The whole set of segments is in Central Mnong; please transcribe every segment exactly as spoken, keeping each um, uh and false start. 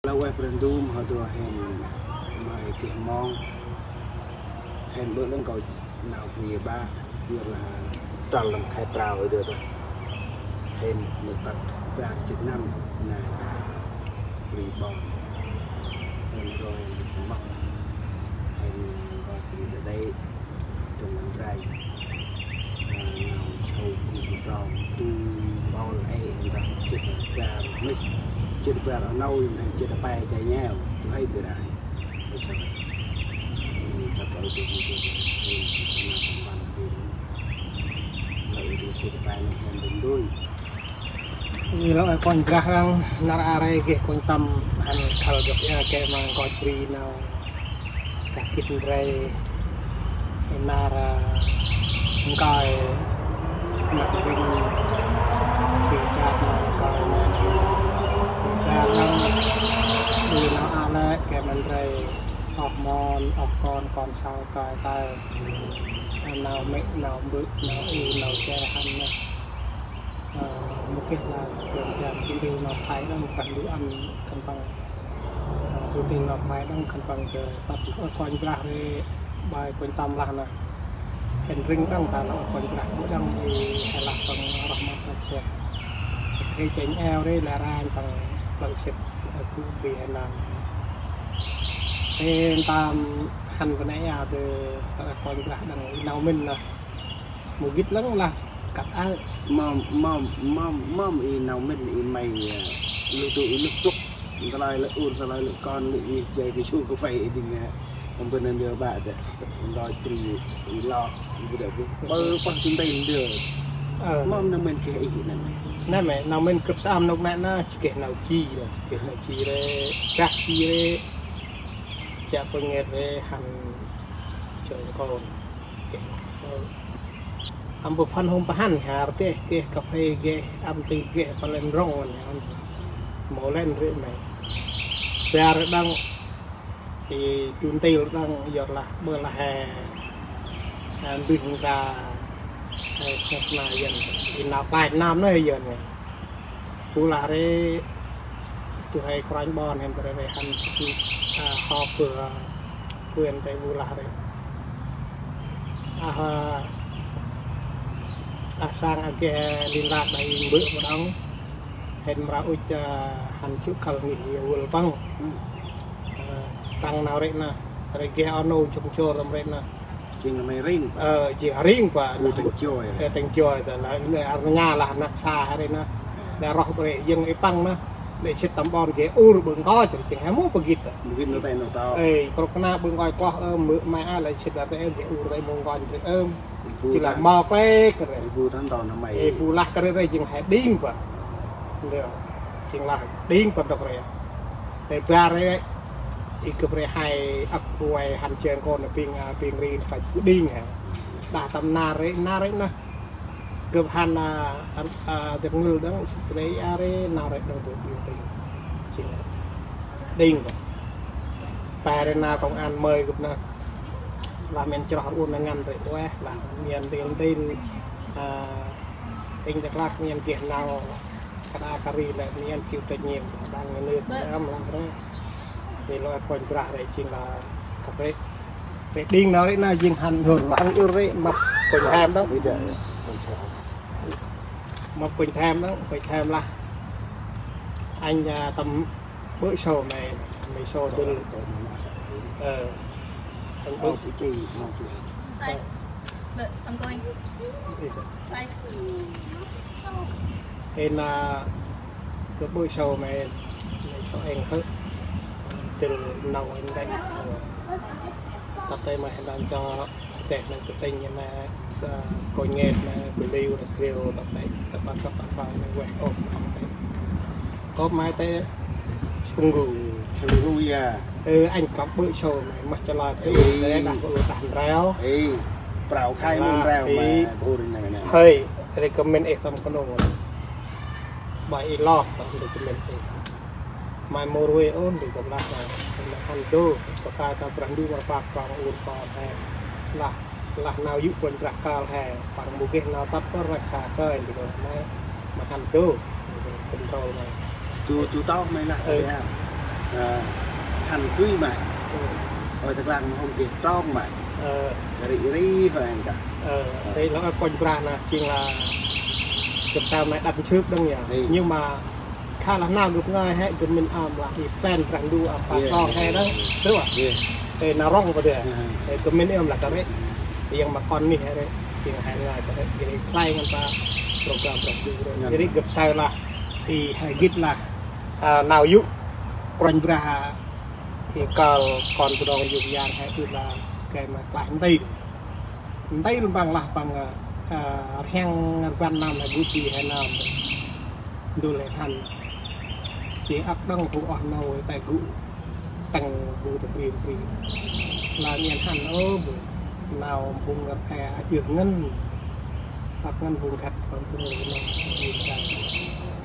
Nau ueh Brah Ndu mâu dô hên mơi geh mong. Hên bơ̆ lăng kâo nau bri ba, biăr lah tal lăng khay prao ơ dơ ta. Hên mơ tât bar jêt năm na bri ƀon. Hên roi mâk. Hên roi bri đa đê. Dâng lăng rai. Nau sâu kŭ kŭ trong tu ƀon ê dah jêt bar mih. Jêt bar a nau dah jêt a pe jay nheo. Tu hay bri rai. Ê sâu. Ê, ta tau tu tu tu. Ê, na păng păng tu. Lơ tu jêt a pe nau hên dun dun. Ê, lơ kônh brah răng nar a rai geh kônh tâm hăn khăl gâp ê ke ma nkoch bri nau. Kah gĭt ndrel ê nar a nkoch năk bri nau. Bi kat nau nkoch năk. Bi kat nau. Ê, nau a lĕ ke ma ndrel. Oh mon, oh kon, kon sau, kai tai. Nau mê̆, nau mbơ̆, nau u, nau che hăn nĕ. Ơ, mâu geh lah, biăr biăr, tu ntil nau phai đăng, khân du ăn, khân păng. Ơ, tu ntil nau phai đăng, khân păng kơ, tât, ơ, kônh brah ri, bai kônh tâm lah nă. Hên ring đăng, ta nau kônh brah, bu đăng, i, he lah păng, rahmat, rahmat. He chêng eo ri, la ranh păng, plơ̆ sĭt, ơ, kŭ bri he năn. Hên tâm, hăn bơnê eo, tơ, kônh brah đăng, i nau mĭn nă. Mâu gĭt lăng lah kăt aơ. Mâm, mâm, mâm, mâm i nau mĭn i may, ơ, lu tu i lŭk plŭk. Ntalai lĕ ur, ntalai lĕ kon, lĕ ngih jay kơ su kơ phai i ding, ơ, mâm bơ̆n năn yơ ba dơ. Ntalai tri i lo, i bơ dơ bu. Bơ pah tu ntai ndơ. Ơ. Mâm nau mĭn keh i năn. Nă mê, nau mĭn kơp sơm nôk nă nă, jêh geh nau ji lĕ. Geh nau ji ri, dah ji ri. Jă pơngêt ri, hăn jơng kon. Geh. Ơ. Ăm bơ phăn hôm pah hăn, hăr geh, geh kaphê, geh, ăm ti geh, pah lĕn rŏng, ăn, ăn. Mâu lĕn ri mê. Biăr đăng, i tu ntil đăng, yor lah, bơ lah he. Ăn bih hông ka, he, khŏk na yen, i nau klach nam na yen. Bu lah ri, tu he kôranh ƀon, hên bri ri hăn sât, a, họp bơ, a, quyền tê bu lah ri. A, a, a sang a geh liên lạc đai mbơ̆ bu đăng. Hên mra ŭch, a, hăn chŭ khăl ngih yơ vâl păng. Ơ, tăng nau ri nă, ri geh a nô chŭk chôr tâm ri nă. Jêng nau may ring. Ơ, jêng ring pă. Ur têng joi. Ơ, têng joi, tơ lah, lĕ ar nga lah năk sa hari nă. Lĕ roh bre, yơng i păng nă. Lĕ sĭt tâm ƀon geh ur bơ̆ nkoch, jêng he mâu pơgĭt. Bơgĭt nau tê nau tao. Ê, krŭk kna bơ̆ nkoch kloh, ơ, mơ mai a, lĕ sĭt tâm ƀon geh ur tê mâu nkoch bre, ơ. Ibu jêng lah ta. Mâu klek, bre. Ibu ta nau nă may. Ê, bu lah kơ ri, ri jêng he đing pă. Lĕ, jêng lah đing pă ntŭk ri. Tê bar ri, i kơ bre hai ăk ruai hăn jêng kon nă bing, a, bing ri nă kach bu đing he. Dah tâm nar ri, nar ri nă. Gâp hăn, a, a, a, dep ngul đăng, sĭt bre a ri, nar ri đăng bu đing tê. Jêng lah. Đing pă. Pă ri nă công an mơi gâp nă. Lah mĭn chroh run nă ngăn ri ueh, lah mĭn ntil ntil, a, tỉnh Dak Lak mĭn geh nau Kna kari lĕ mĭn chịu trách nhiệm đảng nhà nước. Bơ. Đâm lăng rê. Thì lôi kônh brah rê jêng lah kăp rê. Rê đing nau rê na jêng hăn hur lăng ur rê mâp kônh thêm đăng. Mâp kônh thêm đăng, kônh thêm lah. Anh, à, tâm bơ̆ sô mê, mê sô dul. Ờ. Anh bơ̆. Bơ, I'm going. Hên, a, kơ bơ̆ sô mê, mê sô êng hơ̆. Tơl nau êng đê̆. Tât tê mê hên đăng cho tê mê kơ tênh mê, a, kônh ngêt mê, bơliu, rơt kriu, tât tê, tât băt, tât băt, băt, mê weh ôp, tât tê. Ôp mê tê, sung gu. Sung gu ya. Ơ, anh kăp bơ̆ sô mê, mât chalơi, ê, ê, đah bơ̆ đah ndreo. Ê, prao khai mơ̆n ndreo mê, bơ̆ rê nê nê. Hơi, recommend ê tâm kơnung. Bai ê lok, tâm recommend ê. Mai mô rui ôn, đi tâm lak nê. Tâm lak hăn đô, tâm kai tâm brah đu mâr pâk prong ur kon he. Lah, lah nau yŭ kônh brah kal he. Păng mâu geh nau tât pơr răk sa kơi, đi tâm lak nê. Mât hăn đô, control nê. Tu, tu tâo mê lah, ơ. Kơi he. Hăn gưi mah. Ôi, tơklang hôm geh trong mah. Ri ri hơi ăn cả. Ri lo kônh brah nơh jêng lah gâp saơ nai đăp nsưp đŏng ya. Nhưng mà kha lah nau gâp ngơi he gâp mĭn ơm lah i plan Brah Ndu ăp pa trong he đŏng. Tui a. Ê, nau rŏng pa dê. Ê, gâp mĭn ơm lah kơt ri. Yang ma kon mih he ri. Jêng he ngơi kơt ri. Jêh ri khlay ngăn pa program Brah Ndu ri. Jêh ri gâp saơ lah i he gĭt lah, a, nau yô̆ Kôranh Brah, a, i kơl kon Bunong Yôk Yang he ư lah gay ma klaih ntil. Ntil păng lah păng, a, a, rhiăng rvăn năm he gŭ bi he nơm. Ndŭl he hăn. Jêng ăp đŏng bu oh nô he tay gŭ tăng bu ta bri bri. Lah miên hăn ôh bu. Nau bung ngăt he a jêh ngăn. Ăp ngăn bung khăt păng bung ngăn bung khăt.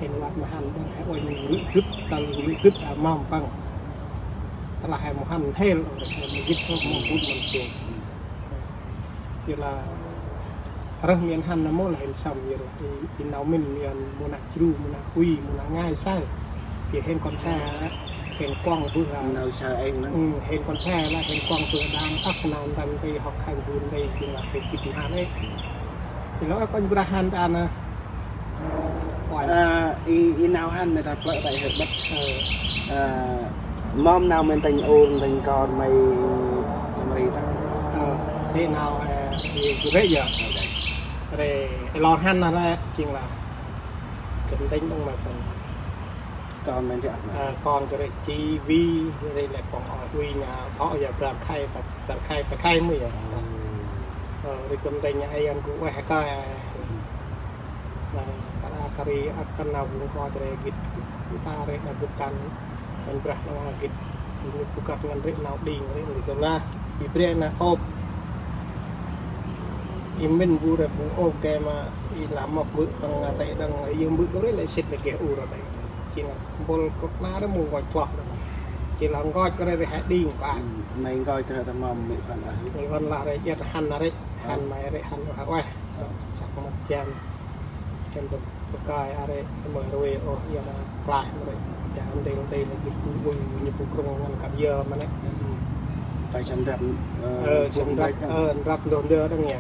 Hên văt ma hăn đŏng he uănh rư̆ dŭt, tal rư̆ dŭt a mâm păng. Tơlah he mâu hăn hel, he mâu gĭt ôh, mâu gŭt mâu gŭt. Jêh lah rơh miên hăn nơh mâu lah hên sâm, jêh lah i, i nau mĭn miên mâu nă jru, mâu nă hui, mâu nă ngai saơ. Jêh hên kon se, hên kuŏng bơh lah. Nau saơ êng nơh. Ư, hên kon se lah, hên kuŏng bơh đang ăp nau ntăn ti hŏk hăn bun ti, jêh lah hên gĭt hăn ê. Jêh lah kônh brah hăn ta nơh. Ôi. A, i, i nau hăn mê ta plơ̆ ta hơi băt. Ơ. A, mâm nau mê ntĭnh ur, ntĭnh kon mê, mê ta. Ơ, i nau, ơ, i, i rê ya. Rê, i lor hăn nơh lĕ, jêng lah. Gâp ntĭnh đŏng mê kon. Kon mê ta. A, kon kơ rê chi vi, rê lĕ kon ôi ui nă, phŏ ya bar khay, bar khay, bar khay mui ya. Ơ, rê gâp ntĭnh ai ăn gŭ ueh kơi. Nâng kar a kari ăp kăn nau bung ko jre gĭt. Gĭt ta rê đa gĭt kăn. Kăn brah nâng a gĭt. Gĭt bu kăt ngăn rê nau đing rê rê gâp lah. I brê nă ôp. I mĭn bu rê bu ôp gay ma i lah mâp bơ̆ păng a tê đăng i yơ̆ bơ̆ rê lĕ sĭt lĕ geh ur a tê. Jêng lah bol kok na rê mâu nkoch kloh rê. Jêng lah nkoch kơ rê rê he đing pa. Nây nkoch kơ rê ta mâm mê păng a. Mê păng lah rê jet hăn a rê. Hăn mê rê hăn a ueh. Săk mât jan. Kan tu bơkai a rê, mơ rê ôh, ya na klaih mơ rê. Jan ntil ntil na gĭt bu ui, ñu bu krŭng ngăn kăp yơ ma nê. Tay săn rap, ơ, săn rap, ơ, rap ndơ ndơ đăng ya.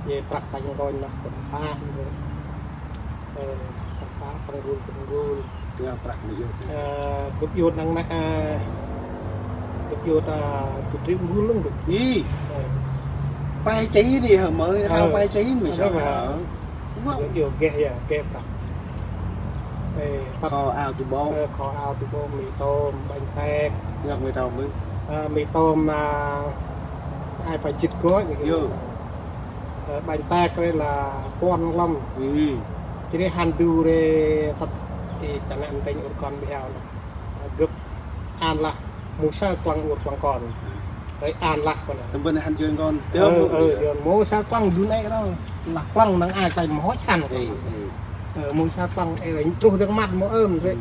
Ye prăk tay ngôn na, kŭt pah ndơ. Ơ, prăk pah, păng gul, păng gul. Tơ prăk mơ yơh. Ơ, gŭp yut năng nê, ơ, gŭp yut, ơ, gŭp trip gul lưng gŭp. Ê. Ơ. Pai chay ni hơ mơ, hao pai chay ni hơ. Ơ. Ơ. Gŭp yut geh ya, geh prăk. Ê, tăt. Kho ao tu bông. Ơ, kho ao tu bông, mì tôm, bánh tét. Ngăk mì tôm mơ. Ơ, mì tôm, ơ, ai pai jĭt gôch. Yơ. Ơ, bánh tét rê lah puăn lăm. Ê. Jêh ri hăn du rê tăt i ta nê ntĭnh ur kon bhiao nê. Gâp ăn lah mâu saơ klăng ur klăng kon. Rê ăn lah kon nê. Tâm ban hăn joi kon. Ơ, ơ, joi mâu saơ klăng du nê rô. Lah klăng năng ai tay mâu hŏch hăn. Ê, ê. Ơ, mâu saơ klăng ê rê truh dâng măt mâu ơm rê.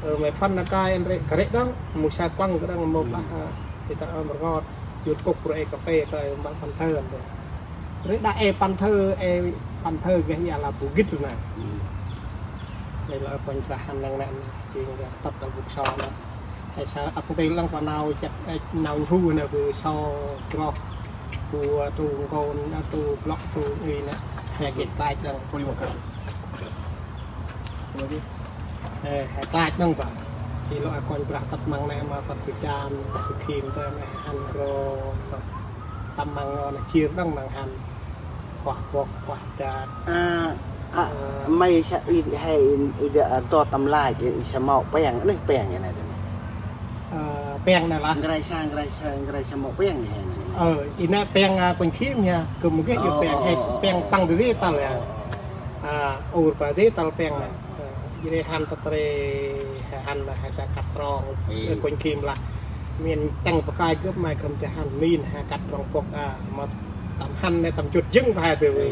Ơ, mê phan na kai ăn rê kơ rê đăng. Mâu saơ klăng kơ đăng mâu lah, ơ, i ta ơm rngot. Yut kŭk rê ê cà phê kai mbă phan thơ ăn rê. Rê đa ê păn thơ, ê păn thơ geh ya lah bu gĭt nê. Rê lah kônh brah hăn năng nê, jêng geh tăt ta gŭp so nê. Ê sa ăk ntil lăng pa nau jăk, ê, nau nhu nê bu so groh, bu, ơ, tu ngôn, ơ, tu blŏk, tu ê nê. He geh klaih đăng. Ê, he klaih đăng pa. I lŏ a kônh brah tăt măng nê ma tăt bu chan, bu khim tơ nê hăn ro, tăt tâm măng ngon nê jêr đăng măng hăn. Kuah bok, kuah dat. A, a, mây sa i he i, i da dot tâm lai i sa mâu peng, nê peng i nê. Ơ, peng nê lah. Ngrai sa, ngrai sa, ngrai sa mâu peng i he nê. Ơ, i nê peng, a, kônh khim ya, gâp mâu geh yơh peng, he peng păng dê tal ya. A, ur pa dê tal peng nê. Ơ, jêh ri hăn tât rê, he hăn he sa kăt trong, ê, kônh khim lah. Miên tăng bơkai gâp mai khâm cha hăn min he kăt trong pok a, ma tâm hăn nê tâm chut jâng pa he tơ. Ê.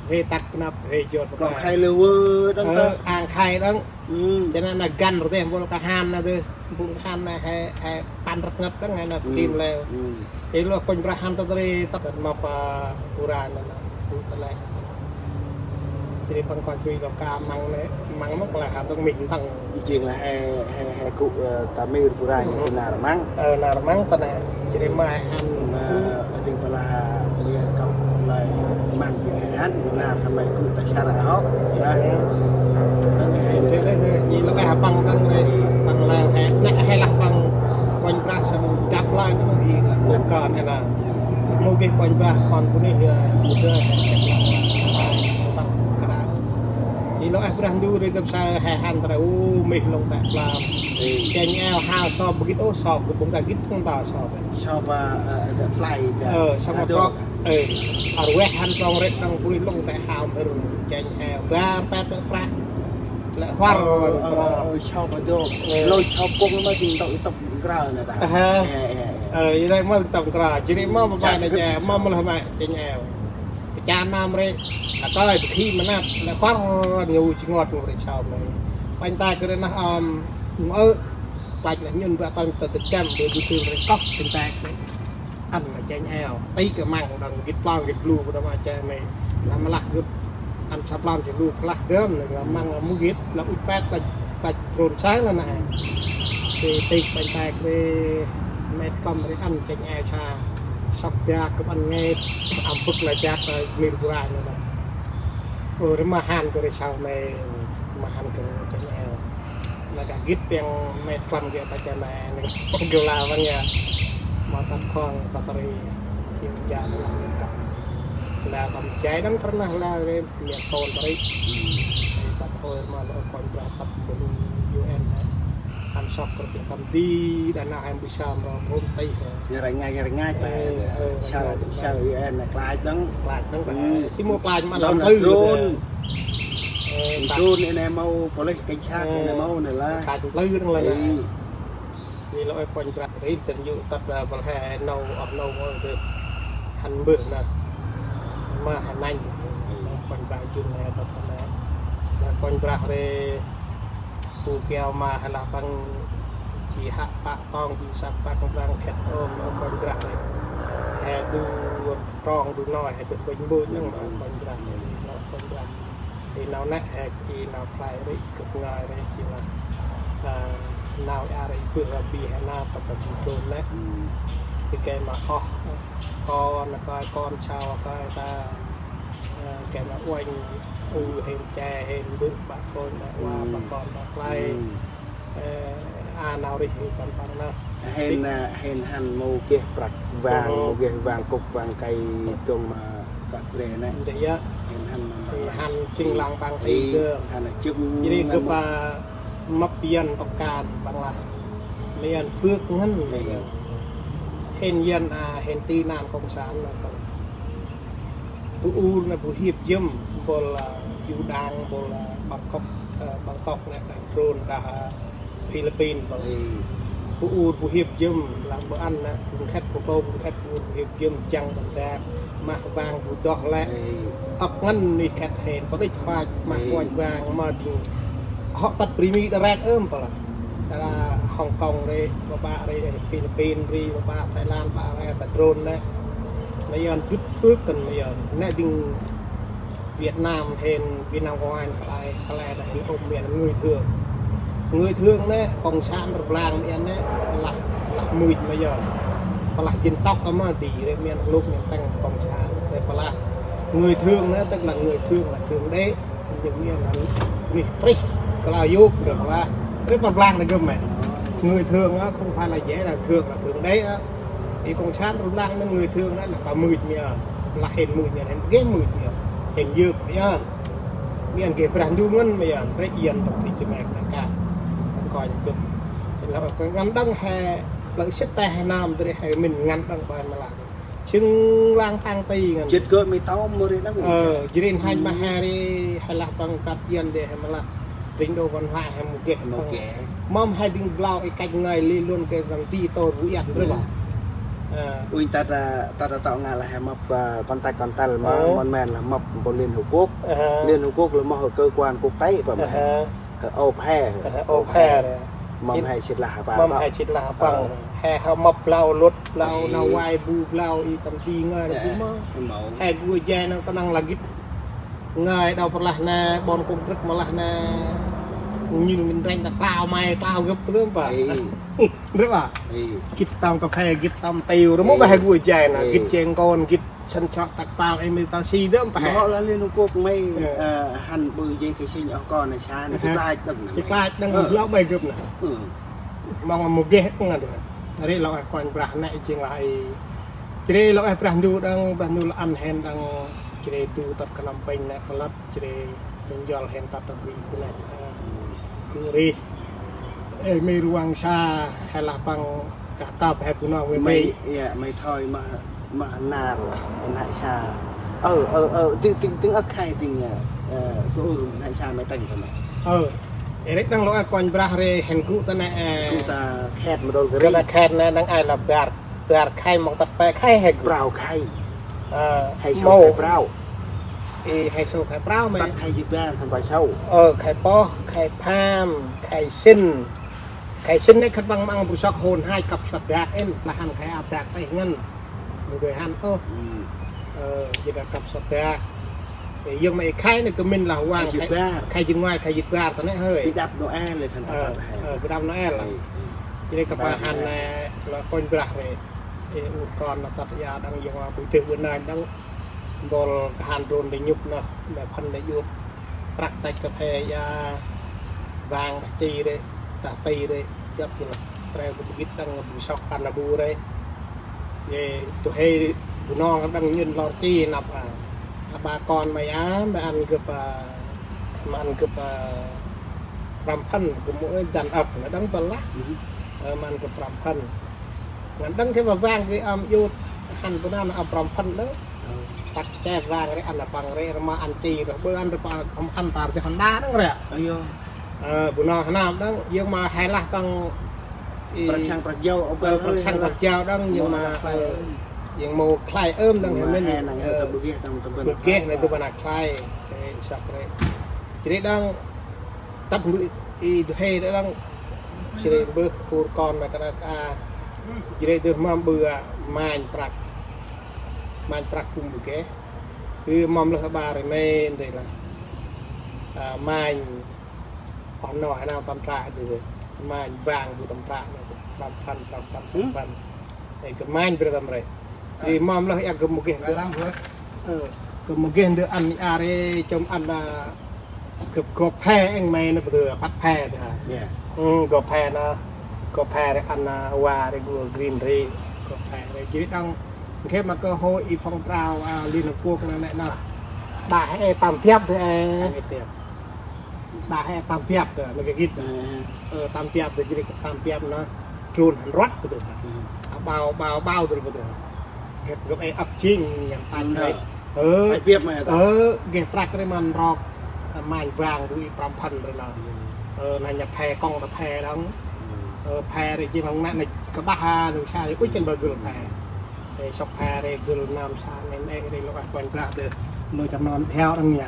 He tăk năp, he jot bơkai. Trong khai lơ vơ đăng tơ. Ơ, ang khai đăng. Ư. Cho nên là găn rô tê, bol ka hăn nê tơ. Bol ka hăn nê he, he păn răk ngăt đăng he nê, ư, tim leo. Ư. Ê lô kônh brah hăn tât rê, tât ma pa pura nê nê. Bu tơ lek. Jêh ri păng koi tui lŏ ka măng nê, măng măng lah hăn tông mih ntăng. Jêng lah he, he, he gŭ, ơ, ta mir bu rai, nar măng. Ơ, nar măng ta nê. Jêh ri ma ăn. Ơ, jêng păng lah, păng lah kau lai măng jêng he ăn, nar kăm mai gŭ ta sar hŏ. Ơ. Jêh ri lĕ, jêh ri lŏ ka păng đăng ri, păng lai he, nê he lah păng, păng brah sa mâu dăp lai, ta mâu i lah, kơt kơt he lah. Mâu geh păng brah kon bunuyh, ơ, mâu geh, he, he, he, he, he, Ê lŏ eh Brah Ndu ri gâp sa he hăn ta ri u mih lŏng ta plam. Ê. Chanh eo hao sop gĭt ôh, sop gâp bŭng ta gĭt thŭng ta sop. Sop, ơ, ơ, play ta. Ơ, sop ma trok. Ê, ar weh hăn trong rêt trong pui lŏng ta hao mhĭr chanh eo. Ba pet ta prah. Lĕ huar. Ơ, ơ, ơ, sop ma trok. Ê. Lôi sop pŭng ma jêng tŏk i tŏk krao nê ta. Aha. Ê, ê, ê. Ê, i đây ma tŏk krao. Jêh ri ma ba ba nê cha, ma ma lah ma chanh eo. Pơchan ma mre, a tơi, pơkhi ma năp, lĕ păr ñu chi ngot mre sau mre. Panh ta kơ rê nah, ơm, ngơ, pach lĕ nhŭn bă păng ta dơk găm, bơ du tưl rê kŏk, panh ta kơ rê. Ăn ma chanh eo, tih kơ măng, đăng gĭt plong, gĭt blu, bơ ma chanh mre. Lăm lah gĭt, ăn sa plong, gĭt blu, plah gơm, lăm măng, mu gĭt, lăm ŭch pet, pach, pach, trôn sai lah nă. Kơ tih panh ta kơ rê, met kăm rê ăn chanh eo sa. Săk dak kơ ăn nge, ăm bŭk lai dak, ơ, mir bu rai nê. Ơ, rê ma hăn kơ rê sau nê, ma hăn kơ rê chanh eo. Lah ka gĭt piăng met kăm gĭt pa chanh nê, nê, gâp la văng ya. Ma tăp khong, tăp ri, kim ja, lah met kăm. Lah kăm jai đăng pernah lah rê, miệt tôn tăp ri. Ê, tăp hơi ma lơ khong brah tăp kơ lu U N. Ăn sŏk kơ tŭ tâm di, đa nau em bi sam ro, hôm tih, ơ. Ê, ơ, sao, răng sao, ơ, em nê klach đăng. Klach đăng, bê. Sim mô klach mă đăng lư, drone. Ê, drone, em nê mâu, police, cảnh sát, em nê mâu, nê lah. Klach lư đăng lah, nê. Ê. Ê lŏ ê panh brah, ri tơ̆n yŭ tăp, ơ, băl he, nâu, oh, nâu, ơ, tơ. Hăn mbơh, nê. Ma, hăn nanh. Panh brah jun, nê, tăp, nê. Nê, panh brah, ri. Tu keo ma he lah păng chi hă pă tong chi săk păng brăng khĕt ôm, ơ, păng brah. He du trong du noi, he du păng mbôch nâng, ơ, păng brah. Ơ, păng brah. Ê nau nĕ he, ê nau play ri, gâp ngơi ri, chi lah. Ơ, nau ia ri, bơh ri, bi he nau, pă pă du trôn nĕ. Ê kê ma oh, kon, kơi kon sau, kơi ta. Ơ, kê ma uănh, u hên che, hên bơh, bă kon, bă wa, bă kon, bă klay. Ơ, a nau rih, hên păng păng nơh. Hên, ơ, hên hăn mâu geh prăk vang, mâu geh vang kŭk vang kay dŏng ma prăk bre nĕ. Ndri ya. Hên hăn ma. Hên hăn chĭng lăng păng ti gơm. Hăn chĭng. Jêh ri gâp, ơ, mâp Yuăn tŏk kan păng lah. Mê Yuăn phước ngăn. Hên Yuăn, ơ, hên tị nạn cộng sản nĕ păng. Bu ur nĕ bu hiêp jâm, bol, ơ, Yuđang, bol, ơ, Bangkok, ơ, Bangkok nĕ đah drôn, đah, ơ, Philippin, bol. Bu ur bu hiêp jâm, lah bu ăn nĕ, bu khĕt bu klô, bu khĕt bu ur bu hiêp jâm, jăng băng dak, mah vang bu doh lĕ. Ăp ngăn nih khĕt hên, pơlih hoach, mah hoach vang, ma ding. Hŏ tât bri Mi đa rek ơm, pơlah. Đa Hong Kong ri, bă bă ri, Philippin ri, bă bă Thailand, bă bă ta drôn nĕ. Nê Yuăn dŭt phước kăn nê Yuăn. Nê ding Việt Nam hên, Việt Nam Cộng an kăl e, kăl e nê hên ôm miên người Thượng. Người Thượng nê, cộng sản rblang miên nê, lah, lah mưch ma Yuăn. Pơlah dân tộc ama di, ri miên luk miên tăng cộng sản, ri pơlah. Người Thượng nê, tức là người Thượng là Thượng Đế. Jêng miên nê, mih trih, kăl e yôk, ri pơlah. Ri pơblang nê gơm mê. Người Thượng á, không phải là dễ là Thượng, là Thượng Đế á. Thì cộng sản rblang nê người Thượng nê, là pă mưch miên. Lah hên mưch miên, hên geh mưch miên. Hên yôk miên. Miên geh Brah Ndu ngăn miên. Ri Yuăn tộc thì chim ek nê ka. Tăn koi gơm. Thì là ngăn đăng he, lơ sĭt ta he nam, ri he mĭn ngăn đăng bai ma lah. Chưng lang tang ti ngăn. Jêt gơ̆ mi tao mơ ri đăng. Ơ, jêh ri hanh ma he ri, he lah păng kăt Yuăn dê he ma lah. Ding đô văn hóa he mâu geh. Mâu geh. Mâm he ding blau i kach ngai li luôn ke ngăn ti tô bu iăt ri bah. Ơ. Ui ta ta, ta ta tao ngă lah he mâp, ơ, contact contact ma, mon men lah mâp bol Liên Hợp Quốc. Liên Hợp Quốc lah mâp cơ quan quốc tế pă ma. Ơ, ôp he. Ơ, ôp he ri. Mâm he sĭt lah păng. Mâm he sĭt lah păng. He hŏ mâp blau lŭt, blau nau wai bu, blau i tâm ti ngơi nê bu mâo. He gua jai nau kơnăng lah gĭt. Ngai đau pơlah nê, ƀon kông trĭk mơlah nê. Nhil ngăn reng ta klao may, klao gâp tơm pa. Ê. Rơ̆ pa. Ê. Gĭt tăm kaphê, gĭt tăm tiu, rơ̆ mâu Ê. Ba he gua jai na, Ê. Gĭt jeng kon, gĭt săn srăk ta klao, ê, mê ta si tơm pa. Mâu lah Liên Hợp Quốc may, Ê. Ơ, hăn ƀư jai kơ sĭn oh kon nê sa nê, Ê. Gĭt klach đăng nê. Gĭt klach đăng Ơ. Lŏ bay gâp na. Ơ. Mong mâu geh đăng na. Rê lŏ eh Kôranh Brah nê jêng lah i. Jêh rê lŏ eh Brah Ndu đăng, Brah Ndu lŏ ăn hên đăng, jêh rê du tât Phnom Penh nê, pơlăp, jêh rê, Bunong hên tât tât ri, pơlăp, a, gŭ rih. Ê, mê ruang sa, he lah păng, kah kăp, he Bunong, mê May, mê. Iya, may thôi, mah, mah nar, nai sa. Ơ, ơ, ơ, tĭng, tĭng, tĭng âk khai, tĭng, ơ, ơ, gŭ nai sa, may tĭng, tĭng. Ơ, ê, rê đăng lŏ eh Kôranh Brah rê, hên gŭ ta nê, ơ, gŭ ta khet, mâu dôl gŭ rih. Gŭ ta khet nê, đăng ai lah bar. Bar khai mâu tât pe khai he gŭ. Prao khai. Ơ, he sô mâu. Khai prao. Ê, he sô khai prao mê. Tât khai jêh bar, hăn pai sâu. Ơ, khai poh, khai pham, khai sĭn. Khai sĭn nê khân păng măng bu sŏk hôn hai kăp sŏk dak ên, lah hăn khai ap dak têh ngăn. Mâu dơi hăn ôh. Ơ, jêh dak kăp sŏk dak. Ê, yơng mê khai nê kơ mĭn lah wang khai jêh bar. Khai jêh ngoai, khai jêh bar ta nê hơi. Ê, đăp Noel lĕ thăn ta Ơ, tât he. Ơ, bar đăp Noel lah. Ê, ê. Jêh dak kăp bar hăn Noel. Ê, lŏ Kôranh Brah rê. Ê, ur kon nê tât ya đăng yơng a bu tih bu nai đăng bol khan drôn đi nhŭp nê, mê phăn nê yŭt. Prăk tăch kaphê ya vang đah chi rê, đah ti rê, jăp nê, treo bu gĭt đăng bu sŏk ăn a bu rê. Ê, du huê Bunong đăng nhŭn lor chi năp a. A ba kon mê a, mê ăn gâp a, mê ăn gâp a, prăm phăn, gâp mâu ơi dăn âk, nê đăng băl lah. Ơ, mê ăn gâp prăm phăn. Ngăn đăng kơ ma vang kơ ăm yŭt hăn bu nan ăm prăm phăn đăng. Ơ. Tăt che vang rê ăn a păng rê rma ăn chi rê bơ ăn rê păng khăm ăn tar rê hăn đa đăng rê. Ơ, Bunong hăn năm đăng, yơng ma he lah păng i prăk săng prăk jao, ơ, prăk săng prăk jao đăng, yơng ma, ơ, yơng mâu khlay ơm đăng he mĭn, ơ, bơ geh nê tơ bơna khlay, ê, săk rê. Jêh rê đăng, tât mbơ̆ i du huê rê đăng, jêh rê mbơh ur kon ma kơt a, jêh rê dơh mâm ƀư a, manh prăk. Manh prăk kŭm bơ geh. Ư mâm lơh a ƀar rê mê ndri lah. A, manh, oh nô, he nau tâm tră dơh. Manh vang bu tâm tră nê, prăm phăn, prăm phăn, prăm phăn. Ê, kơ manh brê tâm rê. Ê, mâm lơh ya gâp mâu geh. Ơ, gâp mâu geh ndơ ăn a rê, chôm ăn a, gâp gop phe êng mê nê bơ dơ, phat phe dơ. Iya. Ơ, gop phe nê, gop phe rê ăn a, wa rê gua green rê, gop phe rê. Jêh rê đăng, geh ma kơ hô i phong trào, a, Liên Hợp Quốc nê nê nê. Đa he tâm biăp dơ ê. Tâm biăp. Đa he tâm biăp dơ, mê geh gĭt dơ. Ê. Ơ, tâm biăp dơ, jêh rê tâm biăp nê. Drôn hăn rvăt bơ dơ. Ê. A, ƀao, ƀao, ƀao dơ bơ dơ. Gâp, gâp ê ăp jêng, nhăn tăch rê. Ơ. Ơ, geh prăk rê măn rok, ơ, manh vang bu i prăm phăn rê nê. Ơ, nê nhăp phe, kŏng ta phe đăng. Ơ, phe rê jêng hŏng nê, nê kơ bah ha, nê sa rê, ui chân bơ gưl phe. Rê sŏk phe rê gưl năm sa nê, nê rê lŏ ah Kôranh Brah dơ. Nô chăm non theo đăng nha.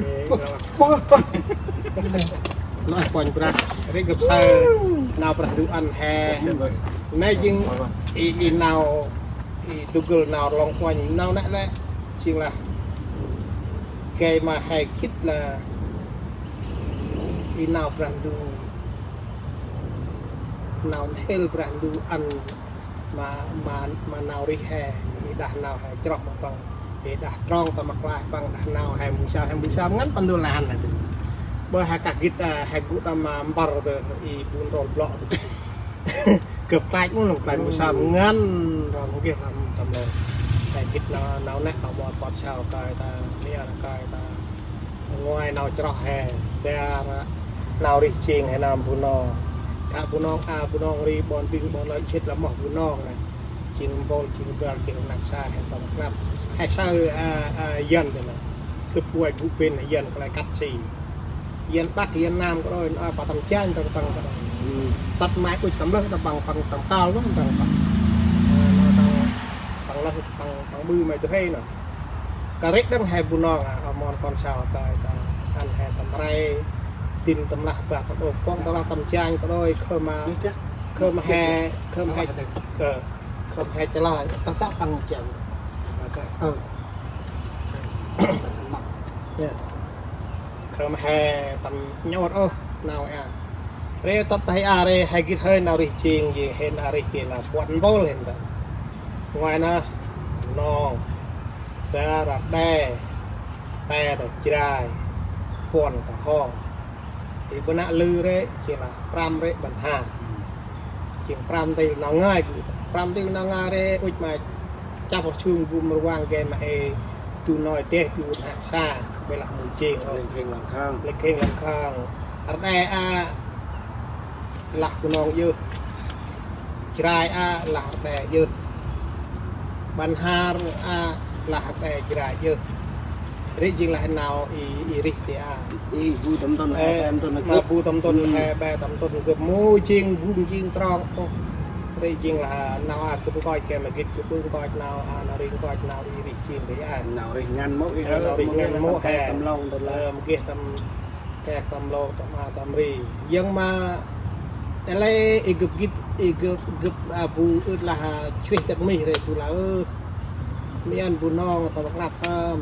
Ê, lŏ ah Kôranh Brah, rê gâp saơ, nau Brah Ndu ăn he. Nê jêng i, i nau, i du gưl nau rlong uănh, nau nê lĕ, jêng lah, gay ma he gĭt lah, i nau Brah Ndu, nau n'hêl Brah Ndu ăn, ma, ma, ma nau rêh he, i đah nau he chroh ma păng, i đah trong tâm ma klaih păng, đah nau he mâu sa, he mâu sa, ngăn păng du lan lah dơ. Bơ he kah gĭt, a, he gŭ tâm, a, mpăr dơ, i bu nrol blŏ dơ. Gâp klach mâu, lŏng klach mâu sa, ngăn, rong geh tâm, tâm lơ. He gĭt nau, nau nê, a, mâu pơt sau, kơi ta, nia, kơi ta. Ngoai nau chroh he, bar nau rêh jêng he nơm Bunong. Kah Bunong a, Bunong ri, ƀon Bing, ƀon Lơi, jêh lah moh Bunong nê. Jêng mpôl, jêng bar, jêng rnăk sa he tâm knăp. He saơ, a, a, Yuăn dơ nê. Gâp uănh gŭ pên he Yuăn kơlei kăt si. Yuăn Bắc, Yuăn Nam kơt đôi, a, pa tâm chanh, tâm, tâm, tâm. Ơ. Tât may ŭch tâm lơh, tâm păng, păng, tâm kal, tâm păng. A, nê, tâm, tâm lơh, tâm, tâm ƀư may du huê nê. Kah rêh đăng he Bunong a, a mon kon sau ta, ta, ăn he tâm rê, tin tâm lah bah tâm ôp, kon tâm lah tâm chanh kơt đôi, khơm a, khơm he, khơm he, ơ, khơm he chlah, ta, ta, tăng chanh. Ơ. Khơm he tâm nhŭr ôh nau a. Ri tât tay a ri he gĭt hơi nau rêh jêng, jêng hên a rêh jêng lah puăn mpôl hên ta. Ngoai nơh, nong, ba rap đe, pe ta Jrai, puăn ta Hong. Ri bơh nă lư ri jêng lah prăm ri bơh nă. Jêng prăm ntil nau ngai gŭ. Prăm ntil nau ngai ri ŭch ma chăp hŏ sung gŭ mrvang gay ma ê du noi deh du nă sa, bê lah mui jêng ôh. Lêng khêng lăng khang. Lêng khêng lăng khang. Rđe a lah Bunong yơh. Jrai a lah rđe yơh. Băn Har a lah rđe Jrai yơh. Ri jêng lah nau i, i rêh ti a. I bu tâm tŭn, he, ê, tâm tŭn, ma gâp bu tâm tŭn, hmm, he, bê tâm tŭn gâp mô jêng bu jêng trong ôh. Ri jêng lah nau a gâp nkoch gay ma gĭt, gâp nkoch nau a, nau ri nkoch nau i rêh jêng ri a. Nau rêh ngăn mô i, ê, he, nau rêh mô ngăn ngăn mô tâm he. Tâm long tâm la. Ê, mô geh tâm kek tâm lô tâm a tâm ri. Yăng ma, ê lê, i gâp gĭt, i gâp, gâp a bu ưt lah, a, chrêh dak mih ri bu lah, ơ. Mian Bunong tâm bak lap hâm.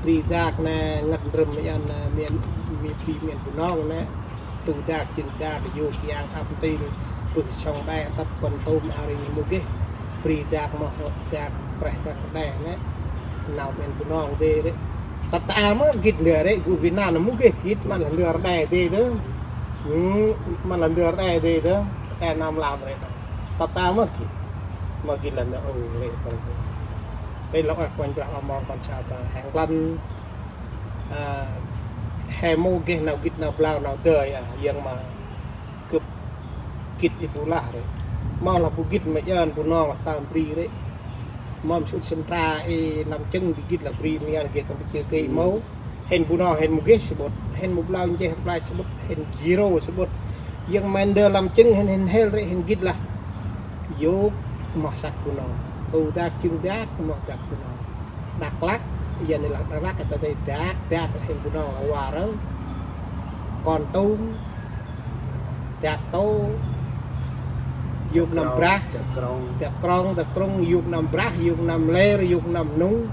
Bri dak nê, ngăt ndrơm mian, a, mian, mi bri mian Bunong nê. Tu dak, jêng dak, yôk yang ăp ntil, bơh sŏng đe, tât Kon Tum a ri mô geh. Bri dak moh, dak preh dak đe nê. Nau mian Bunong dê ri. Tât a mơ gĭt ndơ ri, gŭ Việt Nam mô geh gĭt, mân lah ndơ rđe dê dơ. Hmm, mân lah ndơ rđe dê dơ. Rđe năm lam ri. Tât a mơ gĭt. Mơ gĭt lah ndơ ôh ri. Ri lŏ a Kôranh Brah a mon kon sau ta hên klăn. A, he mô geh nau gĭt nau blau nau dơi a, yăng ma gâp gĭt i bu lah ri. Mâu lah bu gĭt ma jan Bunong lah tâm bri ri. Mâu sŭt sân tra i năm chưng di gĭt lah bri mian geh tâm bri chơ kê mâu. Hên Bunong hên mô geh săbŭt, hên mô blau ncheh blau săbŭt, hên zero săbŭt. Yăng ma ndơ năm chưng hên, hên hel ri, hên gĭt lah. Yôk, moh săk Bunong. Ơ dak, jêng dak, moh dak Bunong. Dak Lak, yơn lah Dak Lak, ta dê dak, dak hên Bunong lah wa rơ. Kon Tum, Dak Tô, yôk năm Brah, Dak Krông, Dak Krông, yôk năm Brah, yôk năm Lêr, yôk năm Nung.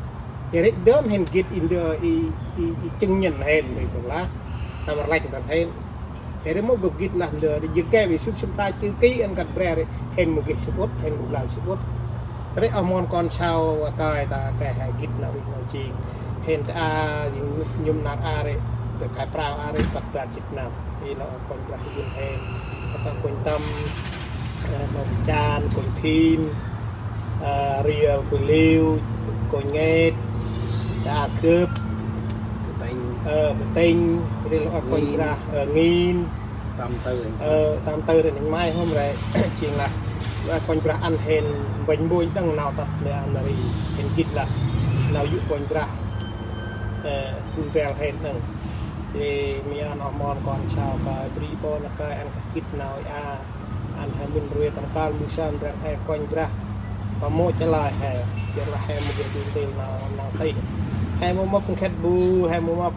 Ri dơm hên gĭt i ndơ i, i, i chưng nhăn hên, ri tơlah, tâm rlăch tâm hên. Ri mô gâp gĭt lah ndơ ri jêng gay wi sŭt sân tra chư ký ăn kăt bre ri, hên mô geh săbŭt, hên mô blau săbŭt. Ri a mon kon sau a kơi ta kơi he gĭt nau ri nau jêng. Hên ta a, jêng nhŭm nar a ri, ta kơi prao a ri, băk băk gĭt nau. I lŏ Kôranh Brah yun hên, ta Kôranh Tâm, ơ, Nông Chan, Kôranh Thim, ơ, Riêl, Kôranh Liu, Kôranh Nget, ta Gâp, Btênh. Ơ, Btênh, ri lŏ a Kôranh Ngin. Brah, ơ, Ngin. Tâm Tư. Ơ, Tâm Tư ri nêng mai hôm ri, jêng lah. Lŏ a Kôranh Brah ăn hên mbanh mbônh đăng nau tât lĕ ăn ri, hên gĭt lah. Nau yôk Kôranh Brah, ơ, bun bel hên đăng. Ri mian a mon kon sau kơi bri ƀon a kơi ăn kah gĭt nau i a. Ăn he mĭn rvê tâm kal mui sơm drăng he Kôranh Brah. Pa mô chalơi he, jêng lah he mô geh du ntil nau, nau tih. He mô mâp nkhĕt bu, he mô mâp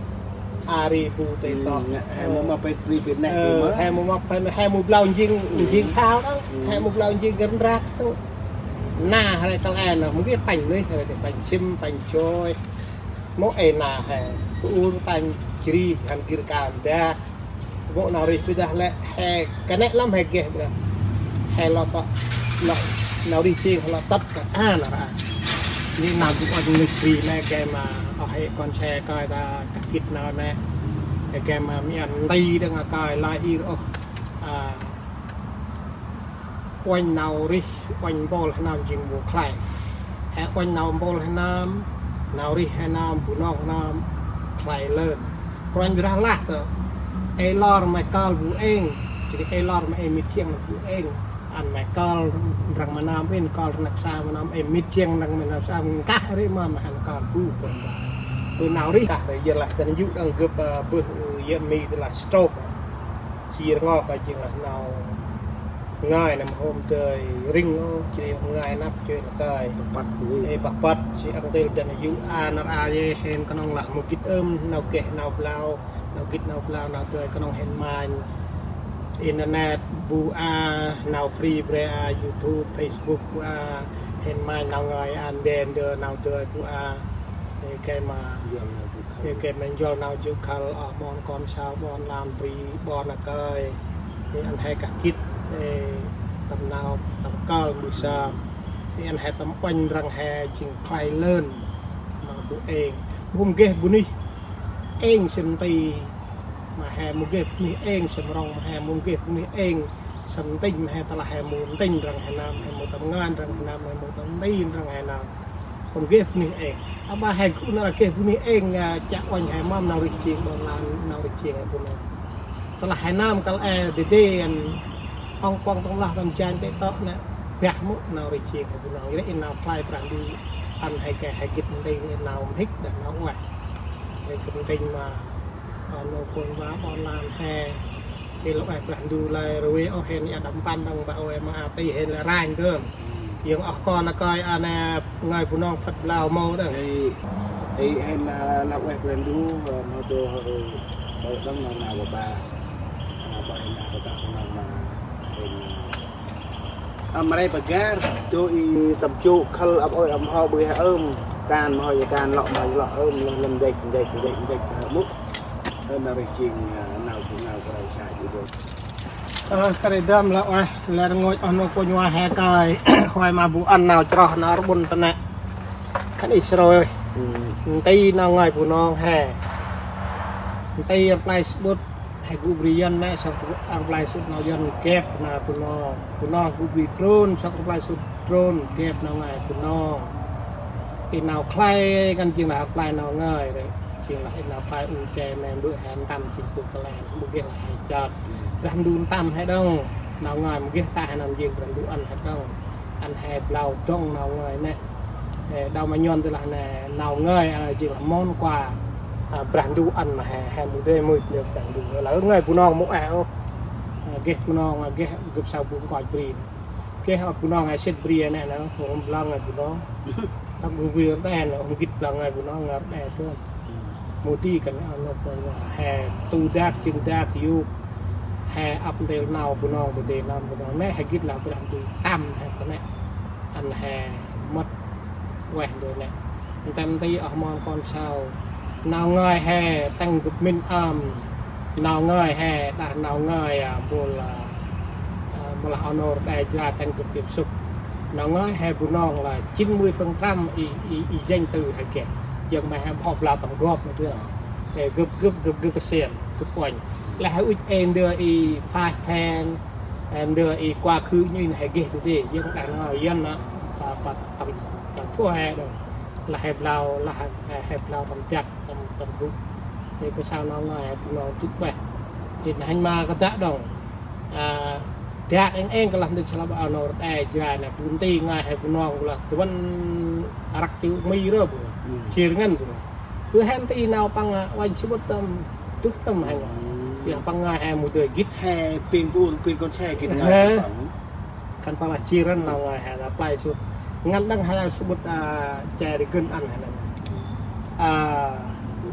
a ri bu tê to. He mô mâp pet bri bit neh bu mơ. He mô mâp pet, he mô blau njêng, njêng phao đăng. He mô blau njêng gân rak đăng. Na, he kal en, mô geh panh nuyh, he panh chim, panh choi. Mô ê na he, bu ur tanh jri, hăn gĭr kan dak. Mô nau rêh bĭ dah lĕ, he, kanĕ lăm he geh bĭ dah. He lŏ tât, lŏ, nau rêh jêng lŏ tât kơ a nau ra. Ni nau bu ôh ngih bri lĕ gay ma, ôh he kon se kơi ta kah gĭt nau nê. He gay ma mian nti đăng a kơi lai ir ôh. A, uănh nau rêh, uănh mpôl he nơm jêng mâu khlay. He uănh nau mpôl he nơm, nau rêh he nơm, Bunong he nơm, khlay lơn. Kôranh Brah lah tơ, ê lor ma kơl bu êng, jêh ri ê lor ma ê mĭt jiăng bu êng, ăn ma kơl răng ma nơm êng, kơl rnăk sa ma nơm ê mĭt jiăng răng ma nơm sa, nkah ri ma ma hăn kơl bu Kôranh Brah. Bu nau rêh kah ri yơh lah, tơ nơ yŭ đăng gâp, ơ, bơh, ơ, yơh mi tơ lah stroke. Jêr ngok a jêng lah nau ngai nơm hôm dơi rĭng ôh, jêh ri ngai năp jêh lah kơi. Băk băk. Ê, băk băk, si ăn ntil dăn yŭ a nar a yê hên knŏng lah mô gĭt ơm, nau geh, nau blau, nau gĭt, nau blau, nau dơi knŏng hên manh. Internet, bu a, nau free bre a, YouTube, Facebook, bu a, hên manh nau ngai a, ndê ndơ nau dơi, bu a. Ê, gay ma, ê, gay ma njol nau jŏ khăl, oh mon kon sau ƀon lan bri ƀon a kơi. Ê, ăn he kah gĭt, ê, tâm nau tâm kơl mbơh sơm. Ê, ăn he tâm uănh răng he jêng khlay lơn ma bu êng. Bu mâu geh bunuyh êng sĭm nti ma he, mâu geh bunuyh êng sĭm rŏng ma he, mâu geh bunuyh êng sĭm ntĭnh ma he, tơlah he mâu ntĭnh răng he nơm, he mâu tâm ngăn răng he nơm, he mâu tâm nti răng he nơm. Mâu geh bunuyh êng. Aƀaơ he gŭ nar geh bunuyh êng, a, chiă uănh he mâm nau rêh jêng ƀon lan, nau rêh jêng he bunuyh. Tơlah he nơm kăl e dê dê ăn ŏng kuŏng tŏng lah tâm janh tê̆ tŏ nê, bah mŭ nau rêh jêng he bunuyh. Ri i nau khlay Brah Ndu ăn he geh he gĭt nti nau mhĭk đah nau ueh. He gĭt nti ma, a, nô kon ma ƀon lan he. Ê, lŏ ueh Brah Ndu lơi rvê ôh, hên ia đăm păn đŏng, ba ôi ma a ti hên lĕ ranh dơm. Yơng oh kon a kơi a nê ngơi Bunong phât blau mâu đŏng. Ê, ê, hên la, la ueh Brah Ndu, ơ, mâu tô, ơ, ơ, đŏng nau nau ba ba. Nau ba hên nau ba ba nau ma hên, ơ, ma rê ba gar, tô i tâm chô khăl ăp ôi ăp hâu bơi ơm, kan ma hôi kan lŏ ma lŏ ơm, lŏ lŏ ndek, ndek, ndek, ndek, ơ, mŭk. Ơ, nau rêh jêng, ơ, nau bu nau kơ rau sa ji dô. Ơ, kơ rê dơm lŏ ueh, lĕ rngôch oh nô kônh wa he kơi, khuay ma bu ăn nau chroh nau rƀŭn ta nê. Khân ih srôi. Nti nau ngơi Bunong he. Nti rplay sƀŭt, he gŭ bri Yuăn nê, sŏk rplay sƀŭt nau Yuăn gep nau Bunong. Bunong gŭ bri drôn, sŏk rplay sƀŭt drôn, gep nau ngơi Bunong. I nau khlay ngăn jêng lah rplay nau ngơi rê. Jêng lah i nau khlay u che me mbơ̆ he ntăm jêng tu klen, mâu geh lah he chơt. Brah Ndu ntăm he đŏng, nau ngơi mâu geh ta he nơm jêng Brah Ndu ăn he đŏng. Ăn he blau dŏng nau ngơi nê. Ê, đau ma Yuăn tơ lah nê, nau ngơi, a, jêng lah mon quà, a, Brah Ndu ăn ma he, he mâu dơi mâu dơi Brah Ndu. Lah ngơi Bunong mâu e ôh. A, geh Bunong, a, geh gâp sau bu nkoch bri. Geh, a, Bunong, a, sĭt bri, a, nê, nê, hôm blang, a, Bunong. Tăp bu bri, a, nê, hôm gĭt blang, a, Bunong, a, nê, tơ. Mâu di kăn ăn nôk, a, he tu dak, jêng dak, yôk. He ăp ntil nau Bunong, bu dê nau Bunong. Nê, he gĭt lah Brah Ndu ntăm, he kơ nê. Ăn he mât ueh ndơ nê. Ntăm nti oh mon kon sau. Nau ngơi he tăng gâp minh ơm. Nau ngơi he đah nau ngơi, a, mâu lah, a, mâu lah oh nô rđê Jrai tăng gâp tiếp xúc. Nau ngơi he Bunong lah chín mươi phần trăm i, i, i danh từ he geh. Yơng ma he mâu blau tâm gop nê dơ. Ê, gâp, gâp, gâp, gâp kơsian, gâp uănh. Lah he ŭch ê ndơ i phah then, ê, ndơ i quá khứ ñu in he geh tu dê. Yơng đah nau Yuăn nê, pa, pa, tâm, tâm thua he đŏng. Lah he blau, lah he, he blau tâm dak, tâm, tâm gŭ. Ê, kơ sau nau ngơi he Bunong dŭt ueh. Ê, nê hanh ma kơ dak đŏng. A, dak êng êng kơ lah ndơ chlăp oh nô rđê Jrai nê, bu nti ngơi he Bunong lah tuan răk chư mi rơ bu. Jêr ngăn bu. Bơ he nti nau păng, a, uănh sƀŭt tâm, dŭt tâm he ngơi. Ti păng ngơi he mâu dơi gĭt. He ping bu, ping kon se gĭt ngơi păng. Khân păng lah jêr ngăn nau ngơi he, lah play sŭt. Ngăn đăng he sƀŭt, a, che ri gân ăn he nê. A,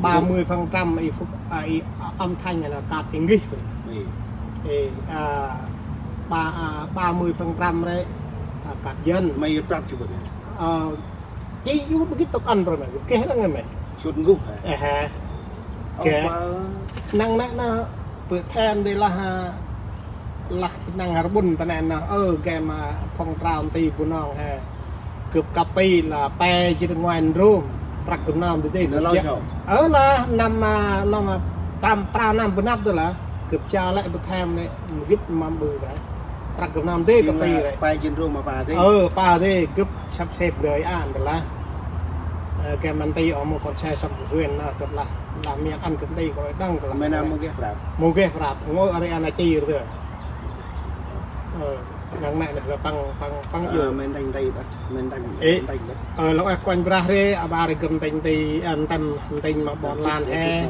ba mươi phần trăm i phúc, a, i, a, âm thanh he nê kat English. Ê, a, ba, a, ba mươi phần trăm rê, a, kat Yuăn. Mây prap sƀŭt. A, Chi yut ma gĭt tôk ăn rô me, geh lăng me. Sut ngŭh, hă? Ê, hă. Ơ, geh. Năng nê nê, bơh then dê lah, hă, lah năng hăr bŭn ta nê nê, ơ, geh ma phong trào nti Bunong he. Gâp kăp pi lah pe jêt ngoai ndrôm, prăk gâp năm dê dê. Nê gâp lơi jao. Ơ lah, năm, a, năm, a, prăm, prao năm bơh năp dê lah, gâp jao lĕ bơh then nê, ma gĭt mâm ƀư rê. Prăk gâp năm dê kăp pi rê. Pe jêt ndrôm ma pa dê. Ơ, pa dê, gâp sắp xếp đơi ăn dê lah. Ơ, geh ma nti oh mâu kon se sŏk bu hên nê, gâp lah, lah miăng ăn gâp nti kơ đăng kơ lah. Mâu geh prăp. Mâu geh prăp, ngơi arê ăn a chir dê. Ơ, năng nê nê lah păng, păng, păng. Ơ, yơh. Mâu nti nti bah, mâu nti nti bah. Ê, ơ, lŏng eh kuanh brah rê, aƀaơ rê gâp nti nti, ơ, ntăm, nti ma ƀon lan he.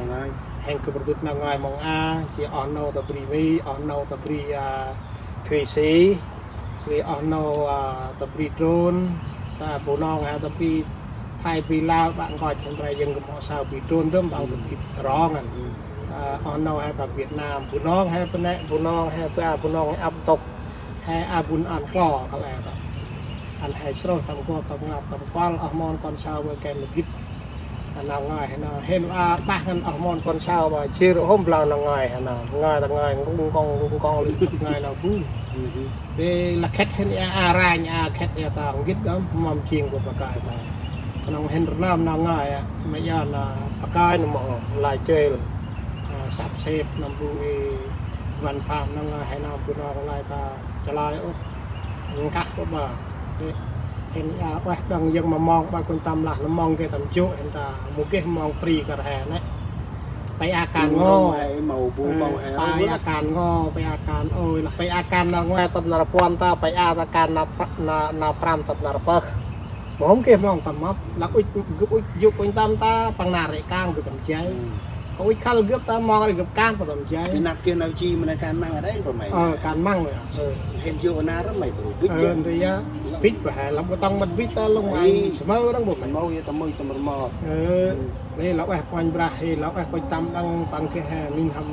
Hên gâp rơdŭt nau ngơi mông a, jêh oh nô ta bri Mi, oh nô ta bri, a, Thụy Sĩ. Ri oh nô, a, ta bri Trôn, ta Bunong he ta bri Thái, bri Lao, ƀă nkoch hên bri yơng gâp mâu saơ bri Trôn dơm, ƀă gâp gĭt rŏng ngăn. A, oh nô he ta Việt Nam, Bunong he pơnê, Bunong he ta, Bunong he ăp tôk, he a bun ăn klo kăl e ta. Ăn he srôh tâm gop, tâm ngăp, tâm kuăl, oh mon kon saơ bơ ken gĭt. Nau ngơi hê nau hên a ƀah ngăn oh mon kon sau ba jêr hôm blau nau ngơi hê nau ngơi ta ngơi ngŭng kong ngŭng kong lŭ ngơi nau bu. Dê lah khĕt hên ia a ranh a khĕt ia ta hông gĭt đăm mâm jêng bu pakơi ta. Knŏng hên rnơm nau ngơi a ma ia na pakơi nau mâu lai chêl. Sap sêp nau bu i văn phạm nau ngơi hê nau bu nau lai ta chalơi ôh. Nkah kơ ba. Hên a ueh đăng yơng ma mong ba kun tâm lah la mong geh tâm jô̆ hên ta mâu geh mong free kar hê nê. Pay a kan ngo. Mâu bu mâu hê. Pay a kan ngo, pay a kan ôi lah pay a kan nar ngoai tât nar puăn ta, pay a ta kan nar pra-, nar, nar prăm tât nar pơh. Mâu hôm geh mong tâm mâp, lah ŭch gâp ŭch jô̆ kun tâm ta, păng nar rê kan gâp tâm jay. Kơ ŭch khăl gâp ta mong rê gâp kan pa tâm jay. Bi năp geh nau chi ma nê kan măng rê pa may. Ơ, kan măng rê. Ơ. Hên jô̆ nar may bu bit. Ơ, jay. Ndri ya. Bit ba hê, lăm kơ tong mât bit ta lŏng may. Ai. Samơ răng bu may. Mâu ya tâm mui tâm rmot. Ơ. Nê lah ueh kuanh brah hê, lah ueh kuanh tâm đăng păng geh hê, min hăm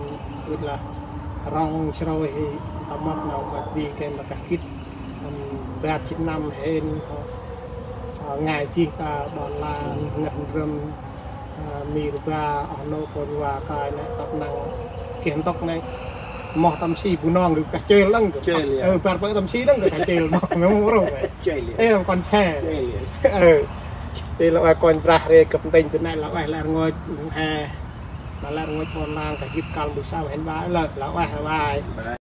bit lah. Rong srôi hê, tâm mâp nau kơ bi geh ma kah gĭt. Hăm bar jê̆t năm hên. Ơ, ngai jêh ta ƀon lan, ngăn râm. Ơ, mi rba, oh nô kon wa kai nê, tât năng geh ntŭk nê. Moh tâm si bu nong gâp kah chêl đăng gâp. Chêl, ya. Ơ, bar pơ tâm si đăng gâp kah chêl nong, mâu rô. Chêl, ya. Ê, kon se. Chêl, ya. Ơ. Tê lah ueh kon brah rê gâp ntĭnh tơ nê lah ueh lĕ rngôch hê. Lah lĕ rngôch ƀon lan kah gĭt kăl bu sau hên ba lĕ lah ueh bye.